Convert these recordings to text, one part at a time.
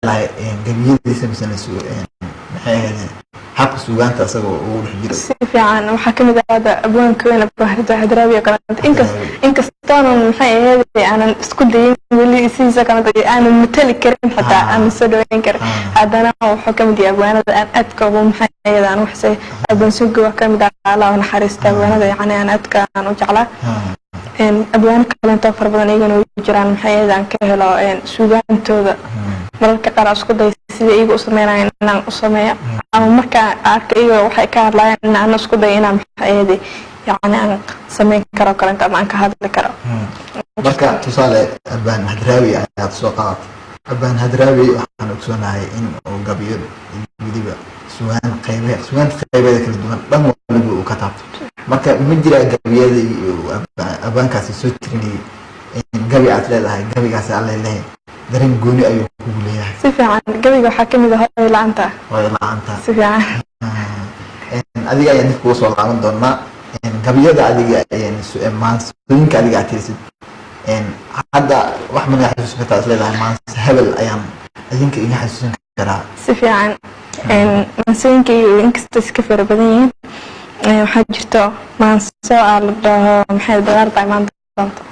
Jeclahay gabiyadiisa misena maxay ahayd habka suugaanta isagoo ugu dhex jiro? Si fiican. Waxaa kamid ah hadda abwaanka weyn, Abwaan Hadraawi oo kaleeto. Inkastoonan, maxay ahayd, aanan isku dayin weli sidiisa kaleeto, aanan matali karin xitaa, aanan soo dhaweyn karin, haddana wuxuu kamid yahay abwaanada aan aadka ugu, maxay ahayd, aan uxisay. Abwaan Sugi waa kamid ah, Allah u naxariista, abwaanada yacni aan aadka aan u jeclaa. Abwaano kaleeto fara badan iyagana way jiraan, maxay ahayd, aan ka helo suugaantooda. Mararka qaar aan isku day sida iyaga u sameynayaan inaan u sameeyo, ama markaan arka iyaga waxay ka hadlayaan in aan isku day inaan, maxay ahayd, yacni aan sameyn karo kaleeto ama aan ka hadli karo. Marka tusaale Abwaan Hadraawi ayaad soo qaadatay. Abwaan Hadraawi waxaan ogsoonahay in uu gabiyo, weliba sugaan qaybe sugaanta qaybeeda kala duwan dhan waliba uu ka taabto. Marka ma jiraa gabiyada iyo abwaankaasi soo tirinayay gabi aad leedahay, gabigaasi alla leeyahay dareen gooni ayuu kugu leeyahay? Si fiican. Gabiga waxaa kamid ah Hooyo La-aanta. Hooyo La-aanta. Si fiican. Adiga ayaan dib kugu soo laaban doonaa. Gabiyada adiga, maansooyinka adiga aad tirisid hadda, wax mana xasuusin kartaa is leedahay maanse hebel ayaan idinka iga xasuusin karaa? Si fiican. Maansooyinka iyo inkastoo iska fara badan yihiin, waxaa jirto maanso aa la dhaho, maxay, Dharaar Baa Imaan Doonto.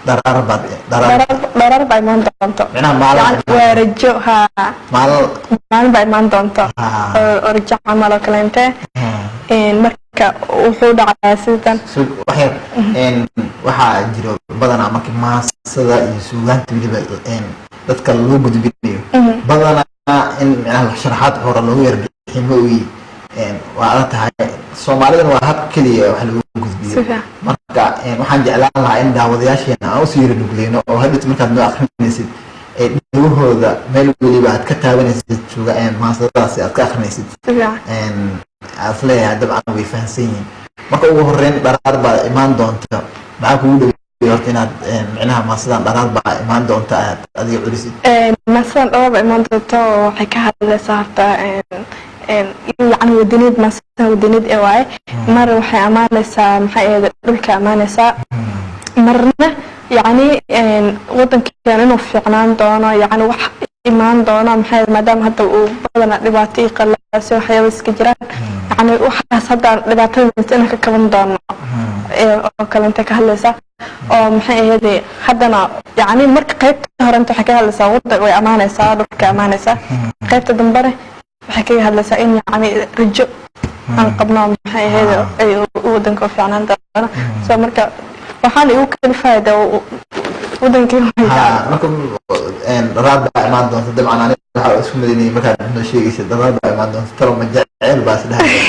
Dharaar baad dharaar? Dharaar baa imaan doonto. Micnaha maalin? Yani waa rajo, haa. Maalin. Maalin baa imaan doonto oo rajo camal oo kaleente. Marka wuxuu dhacayaa sidan. Waxyar, waxaa jiro badanaa marka maasada iyo suugaanta weliba dadka loo gudbinayo, badanaa in micnaha sharaxaad hore loogu yar bixi ma ogi, waa adag tahay. Soomaalidana waa habka keliya wax lagu gudbiyo. Marka waxaan jeclaan lahaa in daawadayaasheena aan usii yara nugleyno oo hadhowta markaad noo akrinaysid ee dhagahooda meel weliba aad ka taabanaysid suuga maasadadaasi aad ka akrinaysid. Aad leeyahay dabcan way fahansan yihiin. Marka ugu horeyn, Dharaar Baa Imaan Doonta, maxaa kugu dhawey horta inaad micnaha maasadan Dharaar Baa Imaan Doonta aad adiga culisid? Maasadan Dharaar Baa Imaan Doonta waxay ka hadlaysaa horta, yacni, wadaniyad. Maasadan wadaniyad ee waaye. Mar waxay ammaanaysaa, maxay ahayd, dhulka ammaanaysaa, marna yacni wadankan inuu fiicnaan doono, yacni wax imaan doono, maxay ahayd, maadaama hadda uu badanaa dhibaato iyo qalaasyo waxyaaba iska jiraan, yacni waxaas hadda dhibaatada inaan ka kaban doono oo kale intay ka hadlaysaa. Oo maxay ahayd, haddana yacni marka qaybta horenta waxay ka hadlaysaa wadan, way ammaanaysaa dhulka, ammaanaysaa. Qaybta dambena waxay kaga hadlaysaa in yacni rajo aan qabno, maxay ahayd, ay wadanka u fiicnaan doono. So marka waxaan igu kalifaya de wadankii. Marka Dharaar Baa Imaan Doonta, dabcan aniga waxaa isku madaynayay markaad noo sheegaysa Dharaar Baa Imaan Doonta, talo ma jecel baa is dhahay,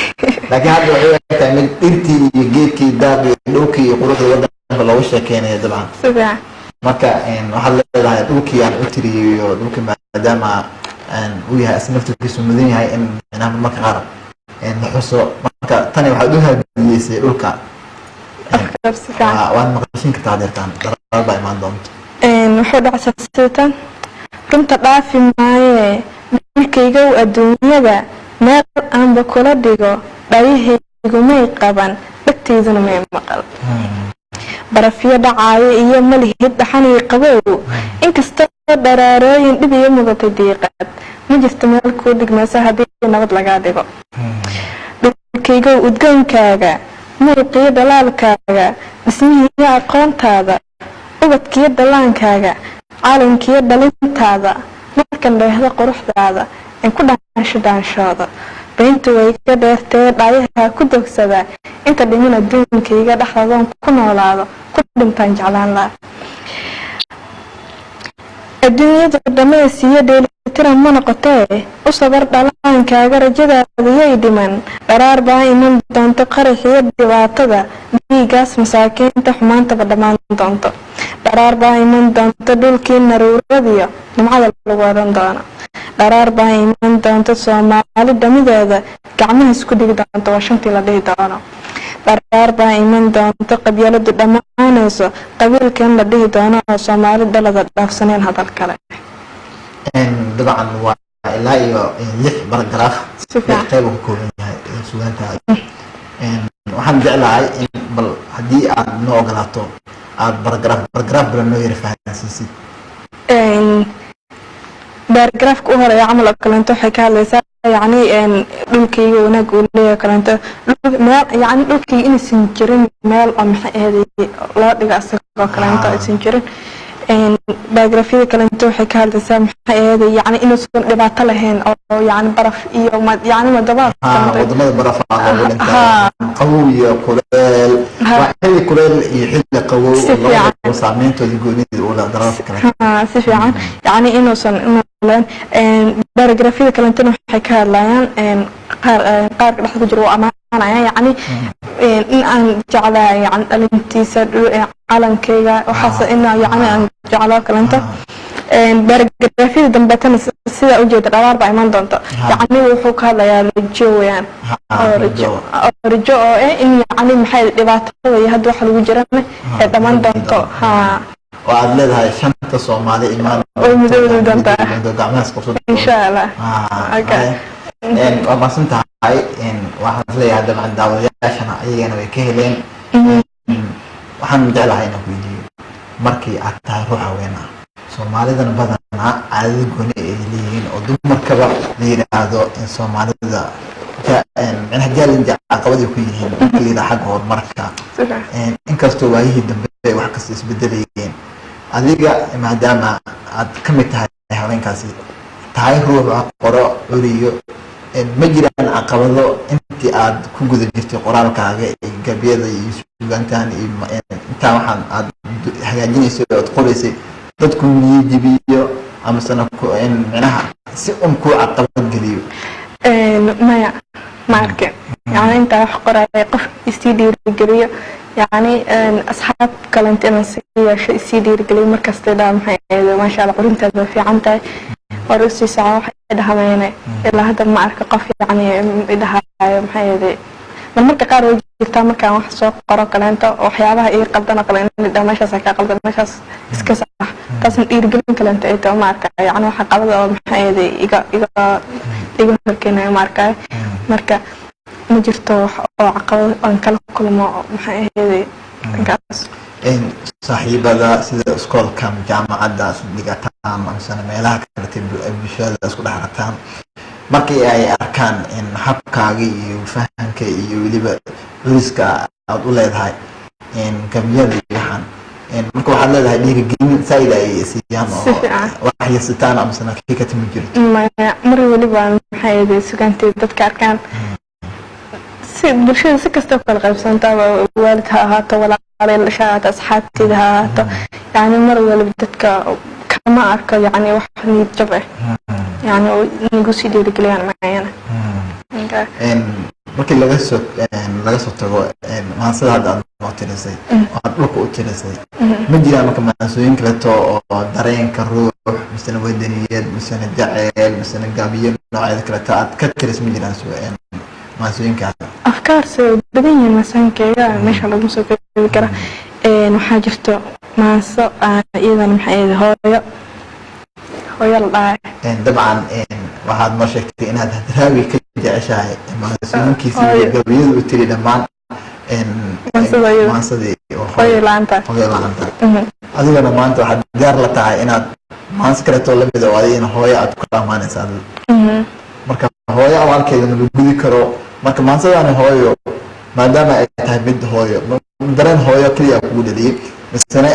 laakiin hadda waxay egtahay mid dhirtii iyo geedkii, daaqii, dhulkii iyo quruxda wadanka loogu sheekeynayo dabcan. Si fiican. Marka waxaad leedahay dhulkii aan u tiriyay iyo dhulkii maadaama uu yahay asna naftirkiisu mudan yahay in micnaha marmarka qaar la xuso. Marka tani waxaad u hadiyeysay dhulka. Waad maqashin kartaa deertaan Dharaar Baa Imaan Doonta. Wuxuu dhacsaa sidatan: Runta dhaafi maayee, dhulkaygow, adduunyada meel aanba kula dhigo dhayahaygu may qaban, dhagtayduna may maqal. Barafyo dhacaayo iyo malihid dhaxanii qabow, inkastoo dharaarooyin dhib iyo mudatay diiqad, ma jirto meel kuu dhigmayso haddii nabad lagaa dhigo. Dhulkaygow, udgoonkaaga, muuqiyo dhalaalkaaga, dhismihiiyo aqoontaada, ubadkiyo dallaankaaga, calankiyo dhalintaada, markan dheehdo quruxdaada in ku dhaansho dhaanshooda, beyntu way iga dheertee dhaayaha ku dogsadaa. Inta dhimin adduunkayga dhexdoodan ku noolaado, ku dhintaan jeclaan laha. Adduunyadu dhammays iyo dheelitiran ma noqotee, u sabar dhalaankaaga, rajadaada yay dhiman. Dharaar baa iman doonto qarax iyo dhibaatada, dhiigaas masaakiinta, xumaantaba dhammaan doonto. Dharaar baa iman doonto dhulkii naruuradiyo nimcada lagu odhan doono. Dharaar baa iman doonto Soomaali dhamideeda gacmaha isku dhigi doonto, waa shantii la dhihi doono. Dharaar baa iman doonto qabyaaladu dhammaanayso, qabiilkan la dhihi doono oo Soomaali dhalada dhaafsaneen hadal kale. Dabcan waa ilaa iyo lix baragaraaf. Si fiican. Lix qayb uu ka kooban yahay sugaanta. Waxaan jeclahay in bal haddii aad noo ogolaato aad baragaraaf baragaraaf bala noo yara fahansiisid. Paragraph-ka u horeeya camal oo kaleento waxay ka hadlaysaa, yacni, dhulkayga wanaag uu leeyahay kaleento, meel, yacni, dhulkayga inaysan jirin meel oo, maxay ahayd, loo dhigo asagoo kaleento aysan jirin. Paragraph-yada kaleento waxay ka hadlaysaa, maxay ahayd, yacni, inuusan dhibaato lahayn oo, yacni, baraf iyo yacni wadamada wadamada baraf loogu dhintaa, qabow iyo kuleel, waa xilli kuleel iyo xilli qabow, labadaba saameyntooda goonida ula dalalka kale. Si fiican, yacni, inuusan inuu lahayn. Paragraph-yada kaleentona waxay ka hadlayaan, qaar qaarka dhexda ku jira waa ammaanaya, yacni, in aan jeclahay, yacni, dhalintiisa, calankayga, waxaas in, yacni, aan jeclaa kaleento. Paragraph-yada dambeetana, sida ujeeda, dhalaar baa iman doonta, yacni, wuxuu ka hadlayaa rajo weeyaan, oo rajo, oo rajo oo eh in, yacni, maxay, dhibaatada iyo hadda waxa lagu jirana ee dhammaan doonto, ha. Oo aad leedahay shanta Soomaali imaan way midoobi doontaa. Gacmahaas qabsan. Insha Allah. Okay. Waa mahadsan tahay. Waxaan isleeyahay dabcan daawadayaashana ayagana way ka heleen. Waxaan jeclahay inaan ku weydiiyo, markii aad tahay ruux haween ah, Soomaalidana badanaa caadada gooni ay leeyihiin oo dumarkaba la yidhaahdo in Soomaalida micnaha challenge caqabaday ku yihiin marka la yidhaha xagga horumarka, inkastoo waayihii dambe ay wax kasta isbedelayeen, adiga maadaama aad ka mid tahay haweenkaasi, tahay ruux wax qoro, curiyo, ma jiraan caqabado intii aad ku guda jirtay qoraalkaaga iyo gabyada iyo suugaantan iyo intaa waxaan aad hagaajinaysay oo aad qoraysay, dadku niyajibiyo amasena micnaha si un kuu caqabad geliyo? Maya, ma arkin. Yani intaa wax qoraya qof isii dhiirigeliyo, yani, asxaab kalenta inaan sii yeesho isii dhiirigeliyo markasta dhaa, maxay ahayd, maasha Allah, qorintaada waa fiican tahay, hore usii soco, waxay dhahamayne. Ilaa hadda ma arka qof, yani, idhahayo, maxay ahayd. Marmarka qaar way jirtaa, markaan wax soo qoro kaleento, waxyaabaha ii qaldan oo kale in dhaho, meeshaas kaa qaldan, meeshaas iska sax, taasna dhiirigelin kaleento ay tahay. Ma arkayo, yani, waxa qalada oo, maxay ahayd, iga horkeenayo ma arkayo. Marka ma jirto wax oo caqabad aan kala kulmo, maxay ahayd, dhankaas. Saaxiibada sida iskoolka ama jaamacadda isku dhigataan amasena meelaha kalete bulshada isku dhex rataan, markii ay arkaan in habkaaga iyo fahamka iyo weliba curiska aad u leedahay gabyada iyo waxaan, marka waxaad leedahay dhiirigelin saaid ay siiyaan oo Si fiican. wax yasitaan amasena kii ka timi jirto? Maya, mar weliba, maxay ahayd, sugaanteeda dadka arkaan, si bulshada si kasta u kala qaybsantaa, waalid ha ahaato, walaalay dhasha ha ahaato, asxaabteeda ha ahaato, yani, mar waliba dadka kama arko, yani, wax niyad jab ah, yani, oo nagu sii dhiirigeliyaan maayana. Markii laga soo tago maansada hadda aad noo tirisay oo aad dhulka u tirisay, ma jiraan marka maansooyin kaleto oo dareenka ruux, misena wadaniyad, misena jaceyl, misena gabiyo noocyada kaleto aad ka tiris, ma jiraan maansooyinkaas? Afkaarsi way badan yihiin maasooyinkeyga, meesha lagu soo koobi kara. Waxaa jirto maaso iyadana, maxay ahayd, hooyo, hooyo la dhahay. Dabcan waxaad noo sheegtay inaad Hadraawi ka jeceshahay maansooyinkiisa iyo Hooyo. gabiyada u tiri dhammaan. Maansada iyada. Maansadii oo hooyo la-aanta. Hooyo la-aanta. Adigana maanta waxaad diyaar la tahay inaad maanso kaleetoo lamid oo adigana hooyo aad ku ammaanaysa. Marka hooyo abaalkeeda la gudi karo. Marka maansadani hooyo, maadaama ay tahay mid hooyo, dareen hooyo keliya kugu dhaliyey, misene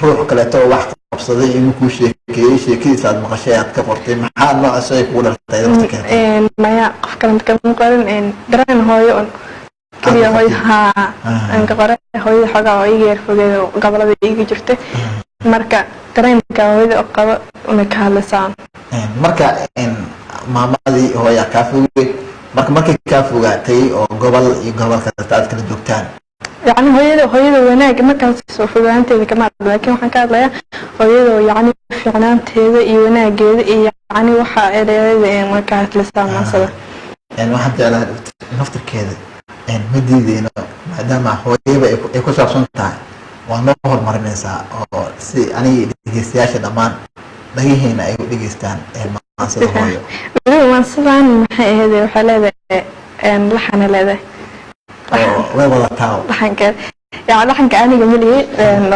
ruux kaleeto oo wax qabsaday inuu kuu sheekeeyey, sheekadiisa aad maqashay, aad ka qortay, maxaa noocaas ay kugu dhaltay lafta keentay? Maya, qof kale kama qorin. Dareen hooyo un keliya, hooyo haa aan ka qoray. Hooyada xoogaa oo iga yar fogeed oo gobolada iiga jirtay, marka dareenka hooyada oo qabo una ka hadlaysaa. Marka maamadii hooyaa kaa fogeyd, marka markay kaa fogaatay oo gobol iyo gobol kaleta aad kala joogtaan? Yacni, hooyada wanaag markaas soo fogaanteeda kama hadlo, laakiin waxaan ka hadlayaa hooyada, yacni, fiicnaanteeda iyo wanaageeda iyo, yacni, waxa ereeyada ee marka hadlaysaa maansada. Waxaan jeclahay naftirkeeda, ma diideyno, maadaama hooyaba ay ku saabsan tahay, waa noo horumarinaysaa oo si aniga dhegeystayaasha dhammaan dhagaheena ay u dhegeystaan maansada hooyo. Weliba maansadan, maxay ahayd, waxay leedahay laxana leedahay. Oo way wadataa. Laxankeeda, yani, laxanka aniga malihi,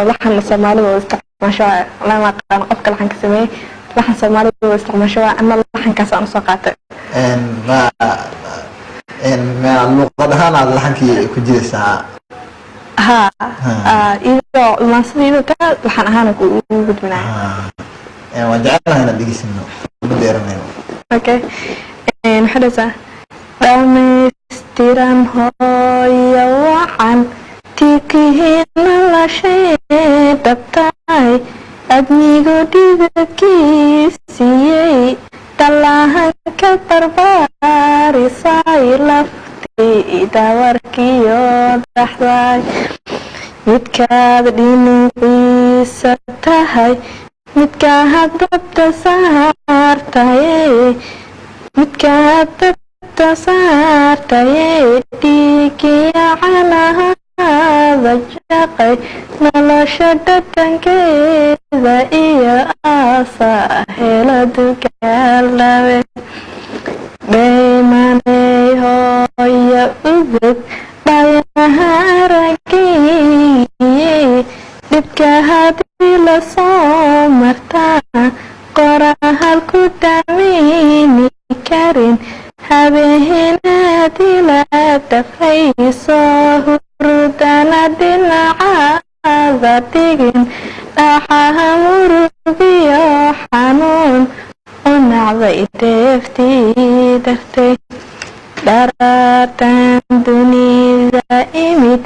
laxan Soomaalida oo isticmaasho lama aqaan qofka laxanka sameeyey. Laxan Soomaalida waa isticmaasho, waa ana laxankaas aan usoo qaatay. Ma luuqad ahaan aad laxankii ku jiraysaa? Ha, iyadoo maansada iyadoo taa laxan ahaan ugu gudbinaya. Waan jecelahay inaan dhegeysano, ma dheeranayno. Okay, waxaa dhahaysaa: dhamaystiran hooyo wacan tikihiina lashay dhabtaay, admigu dhidadkiisiiyey, dallahanka barbaarisay, laftii dawarkiyo dhaxday, midkaad dhinaciisa tahay, midkaad dabta saartaye, midkaad dabta saartaye, dhiigiya canahaada jaqay, nolosha dhadhankeeda iyo aasa hela dugaalabe, dhaymanay hooyo udug, dhayaha arageeye, dhibka haddii lasoo martaa qorahal ku dhamayni karin, habeenaadii la dhafayso, hurudana dhinacaada dhigin, dhaxaha murugiyo xanuun u nacday dheeftii dartay, dharaartan dunida imid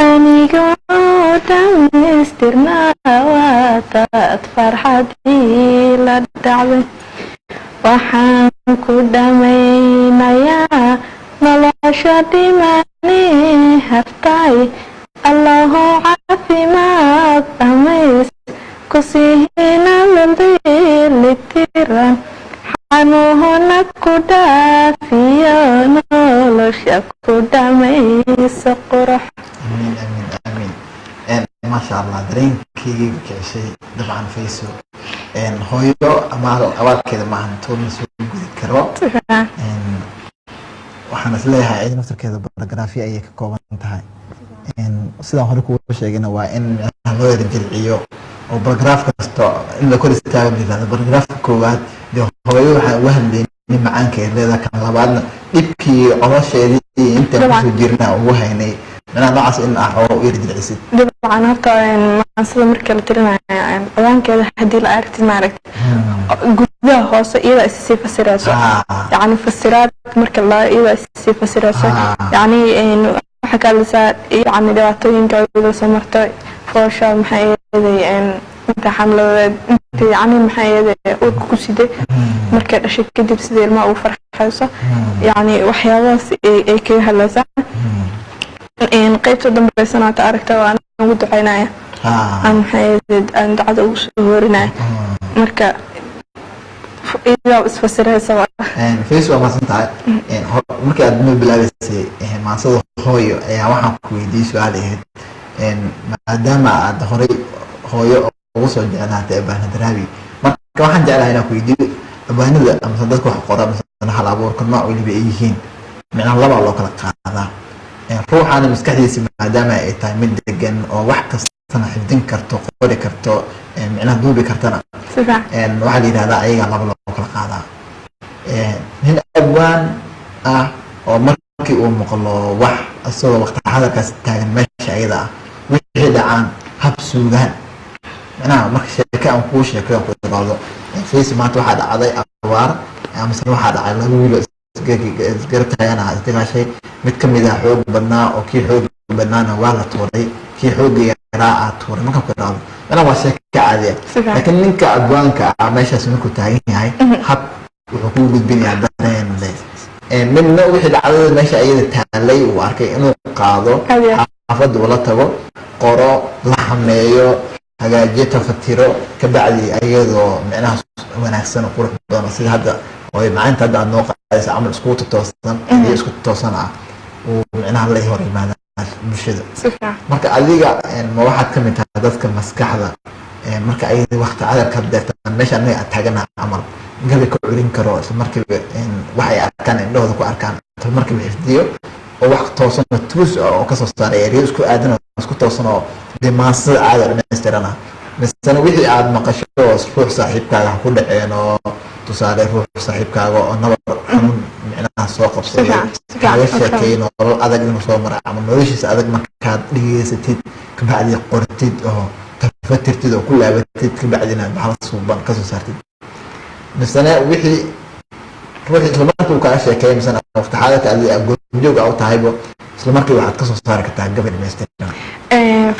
anigoo dhamaystirnaa, waataad farxadii la dhacday. Waxaan ku dhammaynayaa nolosha dhimani hartay, Allaho caafimaad dhamays ku siihina loldeelitiran, xanuuhuna ku dhaafiyo, nolosha ku dhamayso qurux. Amiin, amiin, amiin. Maasha Allah, dareenkeyga kicishay. Dabcan Fayso, hooyo amaal abaalkeeda maahan toona soo gudi karo. Waxaan is leeyahay iyada naftarkeeda paragraph ayay ka kooban tahay. Sidaan hore kugu sheegayna, waa in micnaha loo yara jilciyo oo paragraph kasta in la kor istaago la yirahdo paragraphka koowaad dee hooyo waxaan uga hadlaynay macaanka ay leedahay, kan labaadna dhibkii colosheedii iyo intaan kusoo jirna ugu haynay, micnaha noocaas in ah oo u yara jilcisid. Dabcan, horta maansada marka la tirinayo ciwaankeeda haddii la aragtid, maaragta, gudaha hoose iyada is sii fasirayso. Yacni fasiraad marka la iyada is sii fasirayso. Yacni waxaa ka hadlaysaa yacni dhibaatooyinka iyada soo martay, foosha, maxay eeday, inta xamladeed, inta yacni maxay eeday uurka ku siday, markay dhashay kadib sida ilmaha ugu farxayso, yacni waxyaabahaas ay kaga hadlaysaa. Qaybta dambeysana ta aragta waa ugu ducaynaya, aan maxay eeday aan ducada ugu soo hoorinaya. Marka iyadaa isfasiraysa. Face, waa mahadsan tahay. Markii aad noo bilaabeysay maansada hooyo ayaa waxaan ku weydiiyey su-aal ahayd, maadaama aad horey hooyo ugu soo jeclaatay Abaana Daraabi, marka waxaan jeclahay inaan ku weydiiyo abaanada amase dadka wax qora mise hal abuurka nooc weliba ay yihiin, micnaha labaa loo kala qaadaa. Ruuxaana maskaxdiisa maadaama ay tahay mid degan oo wax kastana xifdin karto, qori karto, micnaha duubi kartana, Si fiican. Waxaa la yidhahdaa ayagaa laba loo kala qaadaa: nin abwaan ah oo markii uu maqlo wax isagoo waqti xadarkaas taagan meesha ayada ah wixii dhacaan hab suugaan, micnaha marka sheeke aan kuu sheekayo aan ku iraado, "Face, maanta waxaa dhacday abaar amasena waxaa dhacay laba wiilo isgarab taagana isdagaashay, mid ka mid ah xoog badnaa oo kii xoog badnaana waa la tuuray, kii xoogga yaraa aa tuuray," markaan ku iraado, micnaha waa sheeke caadi ah. Si fiican. Laakiin ninka abwaanka ah meeshaas markuu taagan yahay, hab wuxuu kuu gudbinayaa dareen leh. Midna wixii dhacdada meesha iyada taalay uu arkay inuu qaado, Aad iyo aad. xaafadda ula tago, qoro, la xameeyo, hagaajiyo, tafatiro, kabacdi ayadoo micnaha wanaagsan oo qurux badan, sida hadda oo macalinta hadda aad noo qaadaysa camal, iskugu toosan iyo isku toosan ah uu micnaha la hor yimaada bulshada. Si fiican. Marka adiga ma waxaad ka mid tahay dadka maskaxda marka ay waqti cadarka deertaan meesha anaga aad taaganaha camal gabay ka curin karo, isla markiiba wax ay arkaan, indhahooda ku arkaan, isla markiiba xifdiyo oo wax toosan oo tuus ah oo kasoo saaray eryo isku aadan oo isku toosan oo dee maansada caada dhammaystiran ah, Misena wixii aad maqasho oo ruux saaxiibkaaga ha ku dhaceen, oo tusaale ruux saaxiibkaaga oo nabar xanuun micnaha soo qabsaday, Si fiican, si fiican. Kaga sheekeey nolol adag inuu soo maray ama noloshiisa adag, markaad dhegeysatid kabacdi qortid oo tafatirtid oo ku laabatid, kabacdina bahal suuban kasoo saartid, misena wixii ruuxii isla markii uu kaaga sheekeeyay, misena waqti xaadirka adiga goobjoog a u tahaybo, isla markii waxaad kasoo saari kartaa gabay dhamaystiran?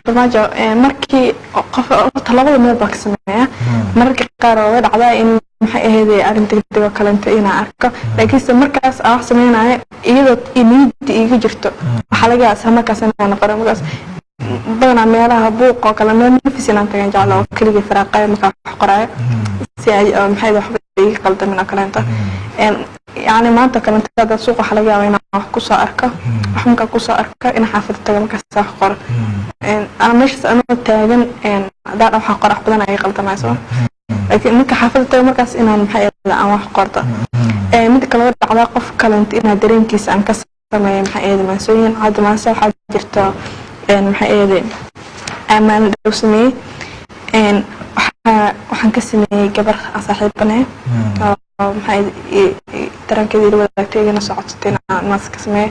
Farmaajo, markii qof horta labada meel baa ka sameeya. Mararka qaar oo way dhacdaa in, maxay ahayd, arrin degdeg oo kalento inaan arko, laakiinse markaas aan wax sameynayo iyadoo niyadda iiga jirto, waxaa laga yaabaa isla markaas inaan qoro. Markaas badanaa meelaha buuq oo kale, meel nafis inaan tagan jeclo oo keligii firaaqayo markaan wax qoraayo, si ay oo maxay ahayd waxba iiga qaldamin oo kaleento. Yacni maanta kalento hadda suuqa waxaa laga yaabaa inaan wax kusoo arko, wax markaan kusoo arko in xaafadda tago, markaas wax qoro. Ana meeshaas anoo taagan haddaan waxaa qora, wax badan ay qaldamayso, laakiin marka xaafadda tago markaas inaan, maxay ahayd, aan wax qorto. Mida kale, way dhacdaa qof kalento inaa dareenkiisa aan ka sameeyo, maxay ahayd, maansooyin. Hadda maanse waxaa jirta maxay ahayd, aan dhow sameeyey. Waxaan ka sameeyey gabar aan saaxiibanahay oo, maxay ahayd, dareenkeeda ila wadaagtay, igana soo codsatay inaan maanse ka sameeyo.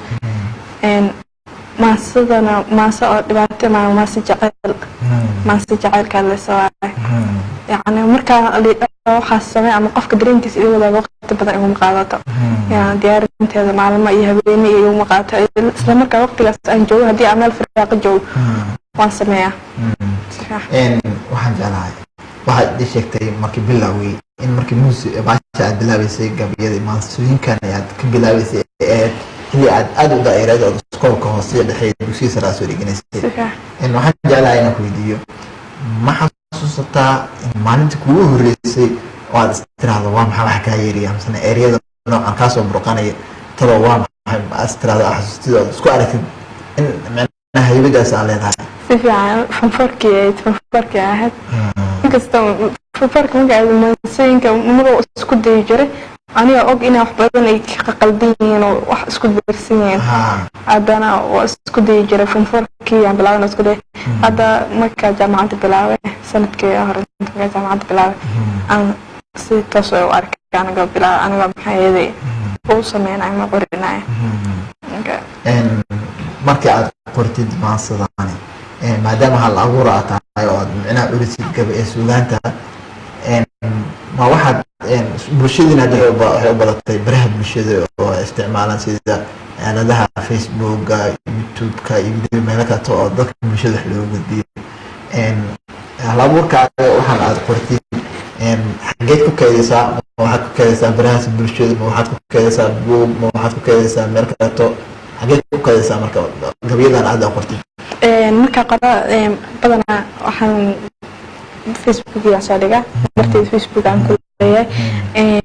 Maansadana maanse oo dhibaato ma maanse jaceyl, maanse jaceylka hadlaysa waaye. Yacni markaa waxaas samee ama qofka dareenkiisa ila wadaago, waqti badan iguma qaadato. Yani diyaarinteeda maalmo iyo habeene iyo iguma qaadato. Isla markaa waqtigaas aan joogo, haddii aan meel firaaqa joogo, waan sameeyaa. Si fiican. Waxaan jeclahay, waxaad ii sheegtay markii bilowgii in markii muusi baasha aad bilaabeysay, gabayada maansooyinkan aad ka bilaabeysay ee xilli aad aada u daa'ireed oo iskoolka hoose iyo dhexe iyo dugsiga sare aad soo dhiganaysay. Si fiican. Waxaan jeclahay inaan ku weydiiyo, ma xasuusataa in maalintii kugu horreysay oo aad istiraahdo, "Waa maxaa wax kaa yeeriya?" Misena ereyada noocan kaasoo burqanaya talo waa maxay? Aad istiraahdo, aad xasuustid oo aad isku aragtid in micnaha haybadaas aad leedahay. Si fiican, form four-kii ahayd, form four-kii ahayd. Inkastoo form four-ka marka aad maansooyinka mar isku dayi jiray, aniga og inay wax badan ay ka qaldan yihiin oo wax isku darsan yihiin, haddana waa isku dayi jiray. Form four-kii aan bilaabay isku day. Hadda markaa jaamacadda bilaabay, sanadkii hore markaa jaamacadda bilaabay, aan si toos u arkay aniga bilaabay, aniga maxaa yeelay uu sameynayo ma qorinayo. Markii aad qortid maansadaani, maadaama hal abuur aad tahay oo aad micnaha culisid gaba ee suugaanta, ma waxaad bulshadiina hadda waxay u badatay baraha bulshada oo ay isticmaalaan, sida aaladaha Facebooka, YouTube-ka iyo weliba meelo kaleto oo dadka bulshada wax looga gudbiyo. Hal abuurkaaga waxaan aad qortid xageed ku keydaysaa? Ma waxaad ku keydaysaa barahaas bulshada? Ma waxaad ku keydaysaa buug? Ma waxaad ku keydaysaa meel kaleto? Xageed ku keydaysaa marka gabayadan aad qortid? Markaa qoro, badanaa waxaan Facebook yaa soo dhigaa, barteyda Facebook aan ku leeyahay.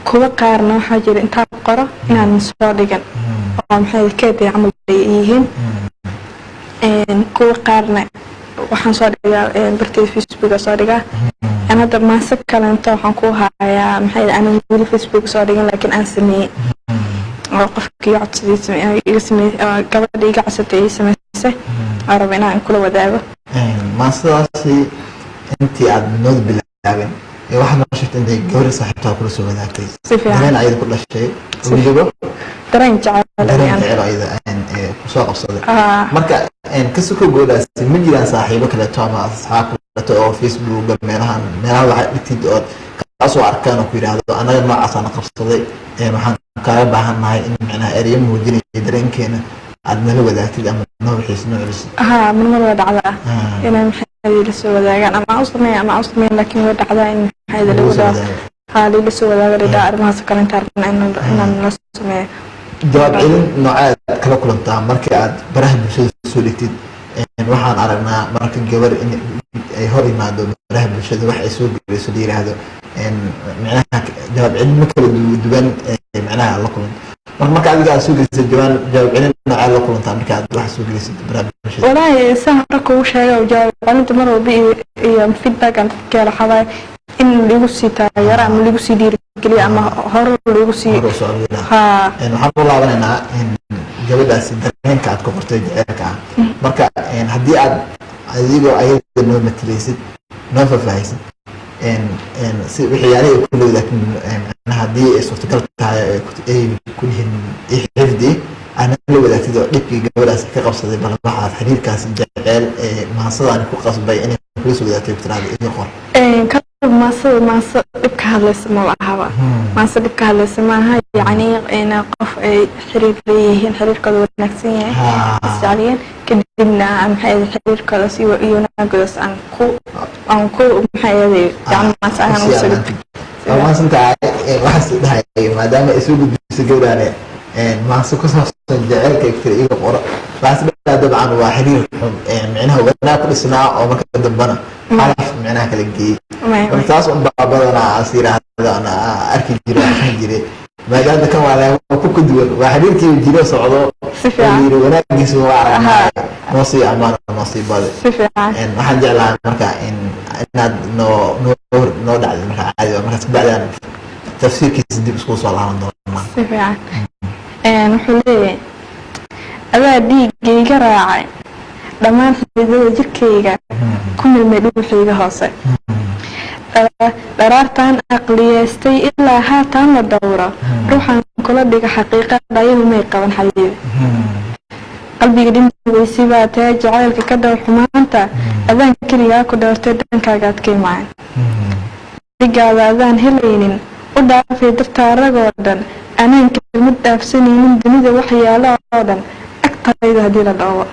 Kuwa qaarna waxaa jira intaan qoro inaan soo dhigan oo, maxay, keed camal ay yihiin. Kuwa qaarna waxaan soo dhigaa barteyda Facebook soo dhigaa. Hadda maase kalento waxaan ku hayaa, maxay, aanan weli Facebook soo dhigan, laakiin aan sameeyey oo qofkii codsadii iga sameeyey, gabadha iga codsatay ii samaysay, oo raba inaan kula wadaago. Maasadaasi intii aad nood bilaabin ee waxaad noo sheegtay intay gabadha saaxiibtaa kula soo wadaagtay. Si fiican. Dareen ayada ku dhashay weliba. Dareen jecel. Dareen jecel ayada kusoo qabsaday. Ah. Marka kasoko goodhaasi, ma jiraan saaxiibo kaleeto ama asxaab kaleeto oo Facebooka meelahan meelaha waxaad dhigtid ood kaasoo arkaan oo ku yidhaahdo, "Annaga noocaasaan qabsaday, waxaan kaaga baahan nahay in micnaha ereyo muujinaya dareenkeena aad nala wadaagtid ama noo wixiis noo celisid"? Haa, marmar way dhacdaa inay, maxay, la soo wadaagaan, ama aan u sameeya ama aan u sameyn, laakiin way dhacdaa in, maxay, la Lagu soo wadaago. wadaago. Haa, lala soo wadaago dhidhaa arrimahaas oo kale inta rabna inaan la sameeyo. Jawaab celin noocaad kala kulantaa markii aad baraha bulshada soo dhigtid? Waxaan aragnaa marka gabar in ay hor imaado baraha bulshada wax ay soo gelayso la yiraahdo, micnaha jawaab celin ma kala duwan micnaha la kulanto. Marka adiga aad soo gelisay, jawaab celin noocaad la kulantaa marka aad wax soo gelisid baraha bulshada? Walaahi, saan hore kugu sheegay, jawaab celinta mar walba iyo feedback aan dadka helo waxaa waaye in lagu sii taageero ama lagu sii dhiirigeliyo ama hore lagu sii Hore u socdo. Haa. Waxaan ku laabanaynaa gabadhaasi dareenka aad ku qortay jaceylka ah. Marka haddii aad adigoo ayada noo matalaysid Noo faahfaahaysid si waxyaalihii ay kula wadaagtin, macnaha haddii ay suurtagal tahay ay ku dhihin xifdi aana la wadaagtid oo dhibkii gabadhaas ka qabsaday, bal waxaad xiriirkaas jeceel ee maansadaani ku qasbay inay kula soo wadaagtay, ku tiraahdo iga qor. Maasada maaso dhib ka hadlaysa maba ahaba. Maaso dhib ka hadlaysa maaha, yacni in qof ay xiriir leeyihiin, xiriirkooda wanaagsan yahay, isjecliyeen, kadibna maxay ahayd xiriirkooda si iyo wanaagoodaas aan ku maxay ahayd, yacni maasa ahaan ugu soo gudbin. Waa mahadsan tahay. Waxaas dhahay maadaama ay soo gudbisay gabadhaane maanso ku saabsan jaceylka ay tiri iga qoro, waxaas dhahay dabcan waa xiriir xun, micnaha wanaag ku dhisnaa oo marka dambana xalaf micnaha kala geeyey. Marka taas un baa badanaa as yiraahdo ana arki jiray, aqrin jiray, maadaama kan waa ku kaduwan, waa xiriirkii jiro socdo. Si fiican. Yiri wanaagiisa waa aragnaa, noo sii ammaan, noo sii badi. Si fiican. Waxaan jeclahay marka in inaad noo dhacday marka caadi waa, markaas kabacdi aan tafsiirkiisa dib iskugu soo laaban doonaa. Si fiican. Wuxuu leeyahay: adaa dhiiggayga raacay, dhammaan xididada jirkayga ku milmay dhuuxayga hoose. Dharaartaan aqliyeystay ilaa haatan la dhowro, ruuxaan kula dhiga xaqiiqa dhayahu may qaban. Xabiibi, qalbiga dhinaciisi baa tee, jacaylka ka dhow xumaanta. Adaan keligaa ku dhowrtay, dhankaagaad ka imaan, dhigaada adaan helaynin u dhaafay dartaa ragoo dhan, anaan kelmad dhaafsanaynin dunida waxyaalo oo dhan agtayda haddii la dhoobo,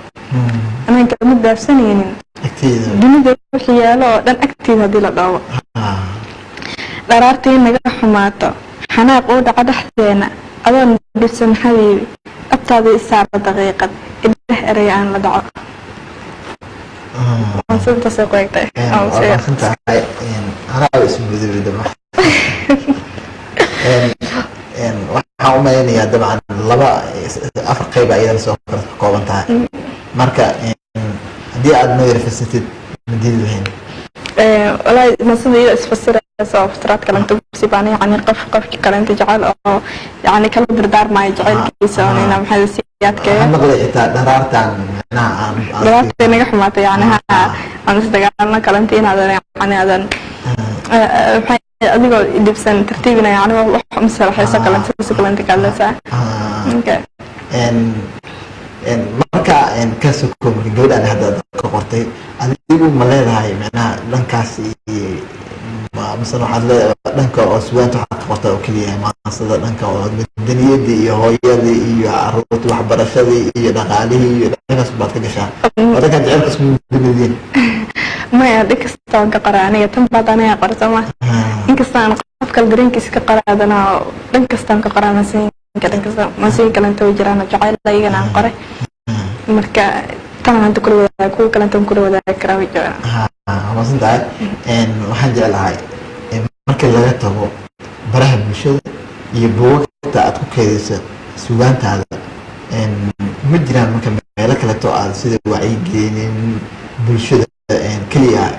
anaan kelmad dhaafsanaynin agteyda dunida waxyaalo oo dhan agteyda haddii la dhoobo. Dharaartii naga xumaato, xanaaq uu dhaco dhexdeena, adoon dhibsan xabiibi, dhabtaada isaara daqiiqad idheh erey aan la dhaco. Intaasay ku egtay. Waa mahadsan tahay. Anaa ismudubay dabcan. Waxaan u malaynayaa dabcan laba afar qeyb ayadana soo kala ka kooban tahay. Marka haddii aad noo yara fasatid, ma diidi lahayn? Walaahi masida iyada isfasiraysa oo fasiraad kalenta kusii baan, yani qof qofki kalenta jecel oo yani kala dardaarmaayo jacaylkiisa oo nina maxay sii adkeeyo. Waxaan maqlay xitaa dharaartan micnaha aan Dharaartay naga xumaatay, yani ha aan isdagaalno kalenta, inaadan yani aadan maxay adigoo dhibsan tartiibina, yani wax masalaxayso kalenta si kalenta kaadlaysaa. Okay. Marka ka soko, marka gabadhaan hadda aad ka qortay, adigu ma leedahay micnaha dhankaas masana waxaad leedahay dhanka oo sugaanta waxaad ka qortaa oo keliya maansada, dhanka oo madaniyadii iyo hooyadii iyo caruurtii, waxbarashadii iyo dhaqaalihii iyo dhankaas baad ka gashaa, oo dhankan jecelka isku dumideen? Maya, dhin kasta waan ka qoraa aniga. Tan baad aniga qora sooma, inkasta aan qof kale dareenkiisa ka qora, haddana dhan kastaan ka qoraa masooyinka. Dhan kasta masooyin kalenta way jiraan oo jacayl iyagana aan qoray. Marka tan hadda kula wadaag, kuwa kalenta waan kula wadaagi karaa, way jiraan. Waa mahadsan tahay. Waxaan jeclahay marka laga tago baraha bulshada iyo buugagta aad ku keydayso sugaantaada, ma jiraan marka meelo kaleto aad sida wacyigelinin bulshada keliya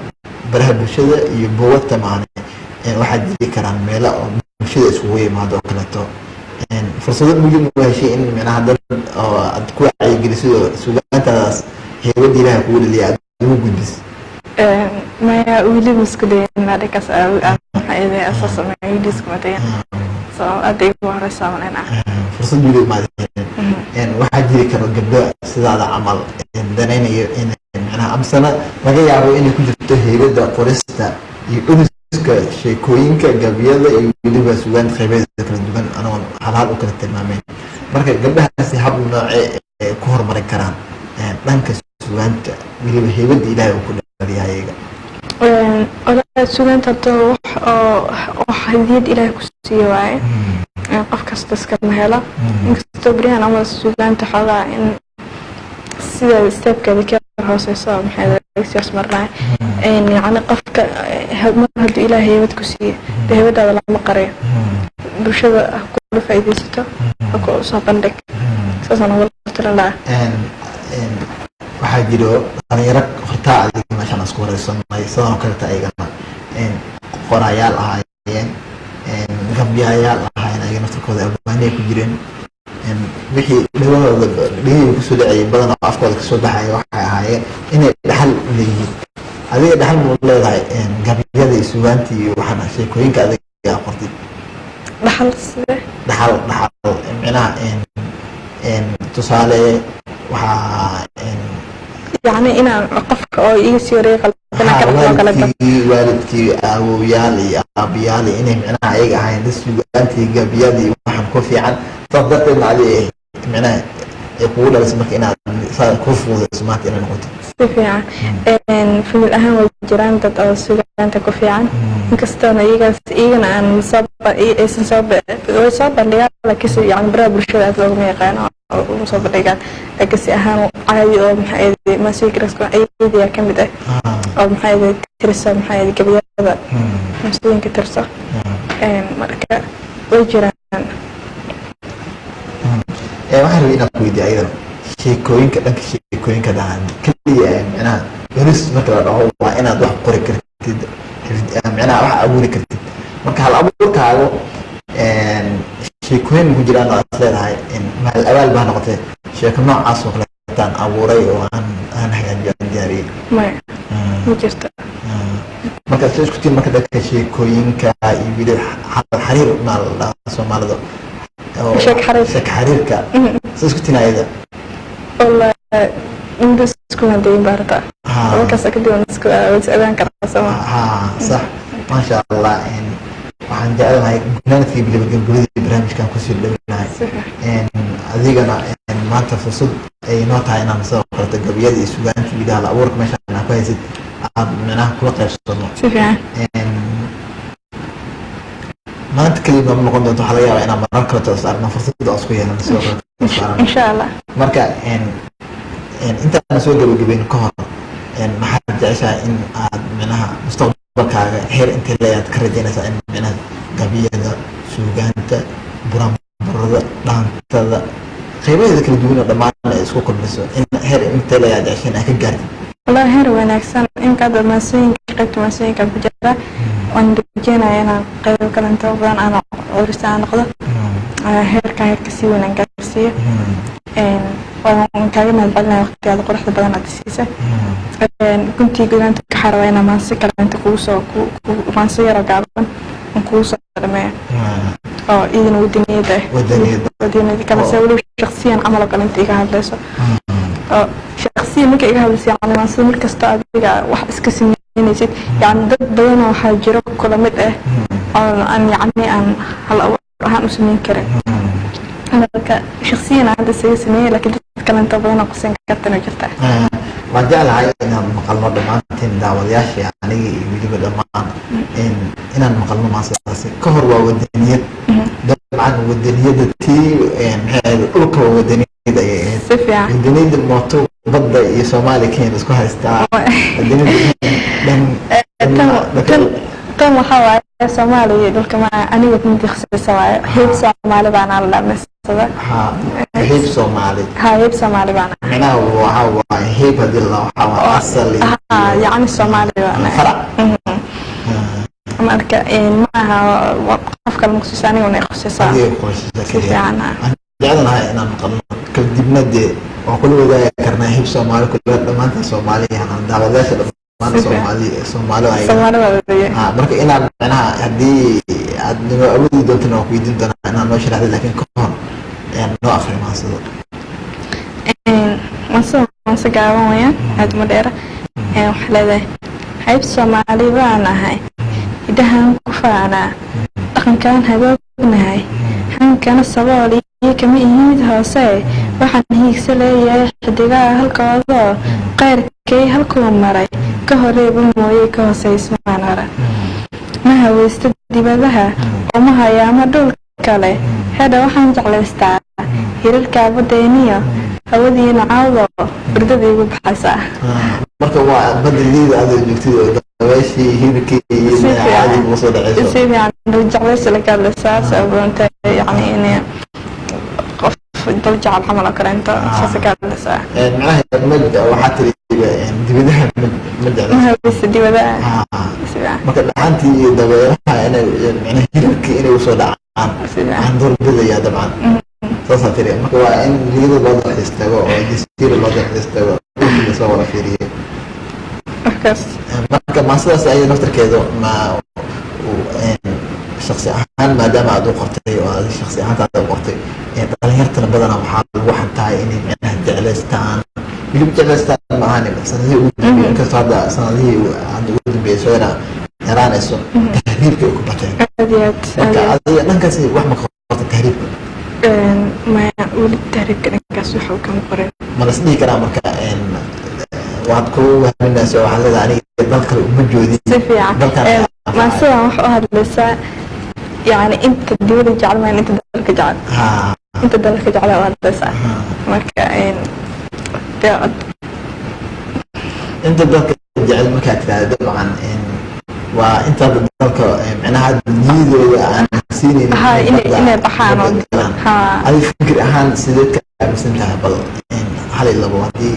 baraha bulshada iyo buugagta maane, waxaa jiri karaan meelo oo bulshada iskugu yimaado oo kaleeto, fursado muhiim u heshay in micnaha dad oo aad ku wacyigelisid oo sugaantaadaas heybada Ilaaha kugu dhaliya aad ugu gudbis? Maya, weli ma isku dayin dhankaas. Maxaa asoo sameeya, weli iskuma dayin, so aad igu horeysaa maleyna. Fursad weli maad helin. Waxaa jiri karo gabdho sidaada camal danaynayo in micnaha amasana laga yaabo inay ku jirto heybada qorista iyo curiska sheekooyinka, gabyada iyo weliba sugaanta qaybadeeda kala duwan, anagoon hal hal u kala tilmaamayn. Marka gabdhahaasi hab noocee ay ku horumarin karaan dhanka sugaanta, weliba heybada Ilaahay uu ku dhaliya ayaga? Walahi sugaanta horta wax oo wax hadiyad Ilaahay ku siiyo waaye. Qof kasta iskama helo, inkastoo beryahan ama sugaanta xoogaa in sida stepkeeda ka hooseyso maxay siyaas marnaa. Yacni qofka mar hadduu Ilaahay heybad ku siiyo, dee heybadaada lama qariyo. Bulshada ha kula faa'iidaysato, ha ku soo bandhig, saasaan ugula talin lahaa. Waxaa jiro dhalinyaro hortaa adiga meeshaan isku wareysanay sidoo kaleta ayagana qorayaal ahaayeen, gabyayaal ahaayeen, ayaga naftarkooda albaaniya ku jireen. Wixii dhagahooda dhegahooda kusoo dhacayay badan oo afkooda kasoo baxaya waxay ahaayeen inay dhaxal leeyihiin. Adiga dhaxal muu leedahay gabayada iyo sugaantii iyo waxaan sheekooyinka adiga qortay? Dhaxal side? Dhaxal, dhaxal micnaha tusaale waxaa Yacni inaan qofka oo iga sii horeeyay qaldan kala oo kale. Waalidkii, waalidkii, awowyaal iyo aabayaal iyo inay micnaha ayaga ahayn dad sugaantii, gabayadii, waxaan ku fiican, saas darteedna adiga micnaha ay kugu dhalisay marka inaad saa kuu fududayso maanta inay noqoto. Si fiican. Family ahaan way jiraan dad oo sugaanta ku fiican, inkastoona iyagaas iyagana aan soo aysan soo, way soo bandhigaan, laakiinse yani baraha bulshada aad loogama yaqaano oo uma soo bandhigaan. Laakiin si ahaan caadi oo maxaa ahayd maasooyinka ayadiyaa ka mid ah oo maxaa ahayd tirso, maxaa ahayd gabayada, maasooyinka tirso. Marka way jiraan. Waxaan rabay inaan ku weydiiyo ayadana sheekooyinka, dhanka sheekooyinka dhahan keliya, micnaha culis marka la dhaho waa inaad wax qori kartid, micnaha wax abuuri kartid. Marka hal abuurkaago sheekooyin ku jiraan oo aad leedahay maal abaal baa noqotay, sheeko noocaas oo kaleetaan abuuray oo aan hagaajiyo, aan diyaariyey? Maya, ma jirto. Marka soo isku tiin marka dhanka sheekooyinka iyo weli xariir maa la dhahaa Soomaalida? Sheeko xariir. Sheeko xariirka soo isku tiin ayada? Wallahi muddo isku madayin baa rabtaa. Markaas kadib waan isku is ogaan karaa, sooma? Ha, sax, maasha Allah. Waxaan jeclahay gunaanadkii biliba gabagabadii barnaamijkan kusii dhownahay. Adigana maanta fursad ay noo tahay inaan sidoo kaleto gabiyada iyo sugaanta wiilaha la abuurka meeshaan aan ku haysid aad micnaha kula qaybsano. Si fiican. Maanta keliya nooma noqon doonto, waxaa laga yaabaa inaan marar kaleto is aragno, fursadda aan isku yeelano sidoo kaleto is aragno. Insha Allah. Marka intaan soo gabagabeyn ka hor, maxaad jeceshahay in aad micnaha mustaqbalkaaga heer intee leeyaad ka rajaynaysaa in micnaha gabiyada, suugaanta, buraanburada, dhaantada, qaybaheeda kala duwan oo dhammaan ay isku kulmiso, in heer intee leeyaad jeceshahay in aad ka gaartid? Wallahi heer wanaagsan. Imka hadda maasooyinka, qaybta maasooyinka ku jira, waan rajeynaya inaan qaybo kale inta badan aan curista aan noqdo, heerka heerka sii weyn aan gaarsiiyo. Waan kaaga mahadcelinaya waqtigaada quruxda badan aad siisay. Guntii gudaanta waxaa rabaa inaan maansi kale inta kugu soo maansi yaroo gaaban aan kugu soo dhameeyo oo idin wadaniyada ah. Wadaniyada. Wadaniyada kale se weliba shaqsiyan camal oo kale inta iga hadlayso, oo shaqsiyan marka iga hadlayso, yani maansida markasta adiga wax iska sameynaysid, yani dad badanoo waxaa jiro kula mid ah oo aan yacni aan hal abuur ahaan u sameyn karin. Marka shaqsiyan aan hadda isaga sameeyey, laakiin dad kale inta badan oo quseyn kartana jirta. Waan jeclahay inaan maqalno dhammaantiin daawadayaashii, aniga iyo weliba dhammaan, inaan maqalno maasadaasi. Ka hor waa wadaniyad, dabcan wadaniyadda tii maxay ahayd, dhulka waa wadaniyad ayay ahayd. Si fiican. Wadaniyadda mooto badda iyo Soomaaliya Kenya isku haystaa, wadaniyadda dhan. Tan waxaa waaye Soomaaliya dhulka ma aniga mid khasisa waaye, heeb Soomaali baana la dhamaystada. Ha, heeb Soomaali. Ha, heeb Soomaali baana. Micnaha waxaa waaye heeb hadii la waxaa waaye asal iyo Ha, yacni Soomaali baana. Farac. Marka maaha qof kale ma khusisa, aniga una khusisa. Adiga qoysasa. Si fiican, ha. Waxaan jeclanahay inaan maqalno, kadibna dee waan kula wadaagi karnaa heeb Soomaali kula dhammaanta Soomaaliya daawadayaasha dhammaan. Si fiican. Soomaali Soomaali ay Soomaali baa wadaye. Ha, marka inaan micnaha haddii aad noo awoodi doontana waan ku weydiin doonaa inaan noo sharaxda, laakiin ka hor noo akhri maansado. Mansada maanse gaaban wayaan, aad uma dheera. Waxaa leedahay: hayb Soomaali baan ahay, hidahan ku faanaa, dhaqankan hagoognahay, hankana sabool iyo kama ihimid hoose. Waxaan hiigsa leeyahay xidigaha halkoodoo qayrkay halkuu maray ka horeeba mooye ka hooseysmaan hore. Ma haweysto dibadaha oo ma hayaamo dhul kale. Hedha waxaan jeclaystaa hirarkaa badeeniyo hawadiina cawdo hurdada igu baxaysaa. Marka waa badda liida aad joogtid oo dabeeshii hirkii iyo Si fiican. Caadi ugu soo dhacayso. Si fiican, dal jeclaysi laga hadlaysaa sababta yacni in qof dal jecel camal oo kale inta saas ka hadlaysaa. Macnaha ma waxaa tiri dibadaha ma jecla. Ma haweysto dibadaha. Si fiican. Marka dhaxantii iyo dabeeraha inay macnaha hirarkii inay usoo dhacaan Si fiican. Waxaan doorbidayaa dabcan saasaa tiri. Marka waa in liida loo dalxiis tago oo jasiira loo dalxiis tago, dhulkii lasoo wada fiiriyo. Of Markaas Marka maasadaas ayada naftarkeedu ma shaksi ahaan, maadaama aad u qortay oo aad shaksi ahaantaada u qortay, dhalinyartana badanaa waxaa lagu xantahay inay micnaha jeclaystaan, weliba jeclaystaan ma ahan, sanadihii ugu dambeeyey, inkastoo hadda sanadihii hadda ugu dambeeyey soo yaraanayso, tahriibka ay ku bateen. Aad iyo aad, aad Marka iyo aad. Adiga dhankaasi wax ma ka qorta tahriibka? Maya, weli tahriibka dhankaas waxa uu kama qorin. Ma las dhihi karaa marka waad ku haminaysa, waxaad leedahay aniga dal kale uma joodin? Si fiican. Dalkan Maasidan waxa u hadlaysaa yani inta dibada jecel maan, inta dalka jecel, inta dalka jecel u hadlaysaa. Marka dee Inta dalka jecel markaad tiraahdo, dabcan waa inta hadda dalka micnaha hadda niyadooda aan siinaynin Inay baxaan oo badda galaan. Adiga fikir ahaan sideed ka aaminsan tahay? Bal hal iyo labo haddii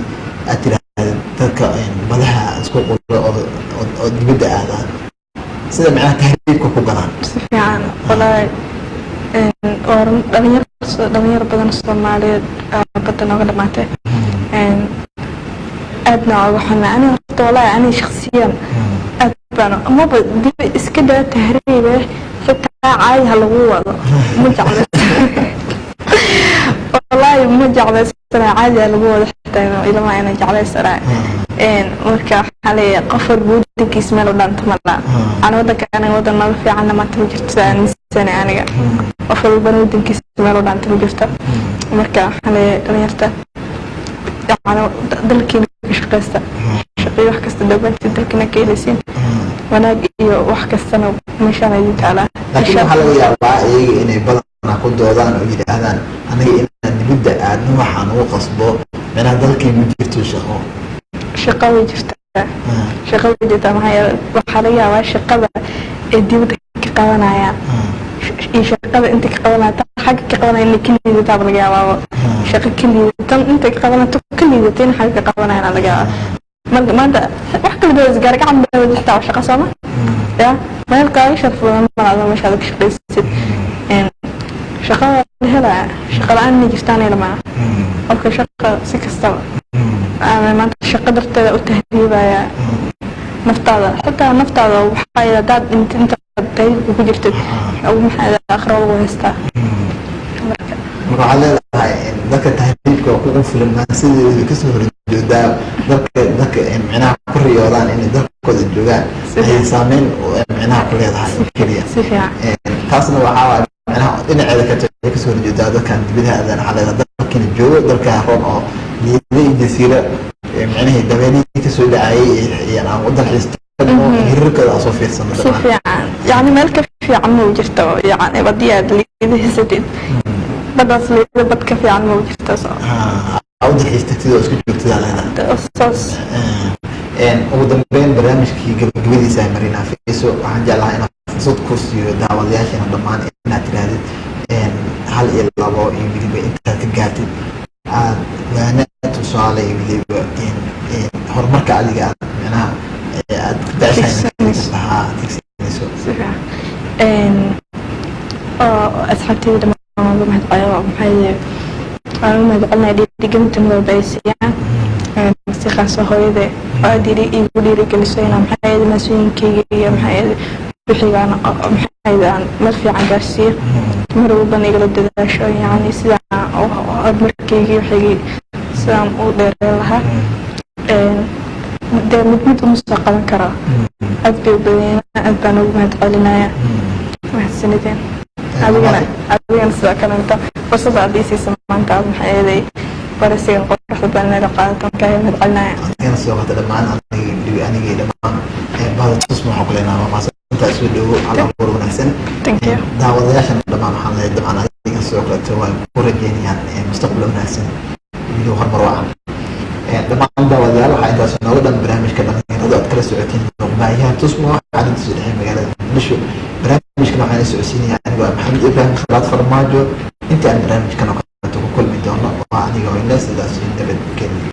aad tiraahdo dadka badaha isku quro oo dibadda aadaan, sida micnaha tahriibka ku galaan. Si fiican, walaahi waa run, dhalinyar badan Soomaaliyeed badda nooga dhamaatay. Aadna waa uga xunaa ani horta, walaahi ani shakhsiyan aad baan maba dib iska daa tahriibe, xitaa caadi ha lagu wado ma jeclaysan, walaahi ma jeclaysana. Caadi ha lagu wado xitaa ilama ina jeclaysanaa. Marka waxaa leeyahay qof walba wadankiisa meel u dhaanta ma laha. Ana wadanka aniga wadan nolol fiicanna maanta ma jirto, sida aaminsana aniga. Qof walbana wadankiisa meel u dhaanta ma jirto. Marka waxaa leeyahay dhalinyarta, yani dalkiina ka shaqaysta, shaqeeyo, wax kasta dhawaantii dalkiina ka helaysiin, wanaag iyo wax kastana meeshaan idin taalaa. Laakiin waxaa laga yaabaa iyaga inay badanaa ku doodaan oo yidhaahdaan aniga inaan dibadda aadno waxaan ugu qasbo micnaha dalkii ma jirto shaqo. Shaqo way jirtaa, shaqo way jirtaa. Maxaa yeelay waxaa laga yaabaa shaqada ay dibadda ka qabanayaan iyo shaqada inta ka qabanaya tan xagga ka qabanaya inay ka liidataaba laga yaabaaba. Shaqo ka liidatan inta ka qabanaya ka liidatay in xagga ka qabanayana laga yaabaa. Marka maanta wax kala duwan, isgaar gacan baa xitaa waa shaqo, sooma ya meel kaaga sharaf badan malaado meeshaad ka shaqaysid. Shaqada la helaya, shaqa la-aan inay jirtaan ilmaa qofka shaqa si kastaba ama maanta shaqo darteeda u tahriibaya. Naftaada xitaa, naftaada waxaa yidhi haddaad inta tahriibka ku jirtid, maxaa aakhiro lagu haystaa marka. Marka waxaad leedahay dadka tahriibka ku qufulan sideeda kasoo horjeedaa dadka micnaha ku riyoodaan inay dalkooda joogaan ayay saameyn micnaha ku leedahay oo keliya. Si fiican. Taasna waxaa waaye micnaha dhinaceeda ka waxay kasoo horjeedaa dadkan dibadaha aadan. Waxaa leedahay dalkina joogo, dalkaa roon oo liida iyo jasiira micnahii dabeelihii kasoo dhacayay iyo aan u dalxiis tagno, hirarkooda aan soo fiirsano. Si fiican, yani meel ka fiican ma jirto, yani haddii aad liida haysatid, baddaas liida bad ka fiican ma jirto, so U dalxiis tagtid oo isku joogtidaa leedahay. Saas. Ugu dambeyn, barnaamijkii gabagabadiisa ay Marina Fiiso, waxaan jeclahaa inaan fursad ku siiyo daawadayaashana dhammaan inaad tirahdid hal iyo labo iyo weliba intaad ka gaartid aad waana tusaale iyo weliba horumarka adiga aad micnaha aad ku jeceshahay tigsanayso. Si fiican. Oo asxaabteyda dhammaan waan uga mahadceliyaa, maxaa yeelay waan uga mahadcelinaya dhiirigelinta mar walba ay siiyaan, si khaas ah hooyada oo aad iigu dhiirigeliso inaan, maxaa yeelay, maasooyinkeyga iyo, maxaa yeelay, wixigaan, maxaa yeelay, aan meel fiican gaarsiiyo, mar walbana igala dadaasho, yacni sidaan horumarkeyga iyo wixigii sidaan u dheereen lahaa. Dee mid mid uma soo qaban karo, aad bay u badanyihiin, aad baan ugu mahadcelinaya. Mahadsanideen. Adigana sidoo kaleeto fursada aad ii siisa maanta aad, maxaa yeelay, waraysigan quruxda badan inaad qaadato, markaa mahadcelinaya. Adigana sidoo kale dhammaan anigii dhammaan bahda Tusmo waxaan ku leenahay waa mahadsantahay, soo dhowo, hal abuur wanaagsan. Thank you. Daawadayaashana dhammaan waxaan leeyahay dabcan adiga sidoo kaleeto waan ku rajeynayaan mustaqbal wanaagsan, weliba horumar wacan. Dhammaan daawadayaal, waxaa intaas nooga dhan barnaamijka dhalinyaradu aad kala socoteen muqbaahiyaha Tusmo xaruntiisa dhexe magaalada Muqdisho. Barnaamijkan waxaan ila socodsiinaya anigoo ah Maxamed Ibraahim Khalaad Farmaajo. Inta aan barnaamijkan oo kaleeto ku kulmi doono, waa aniga oo ina sidaas nabadgelyo.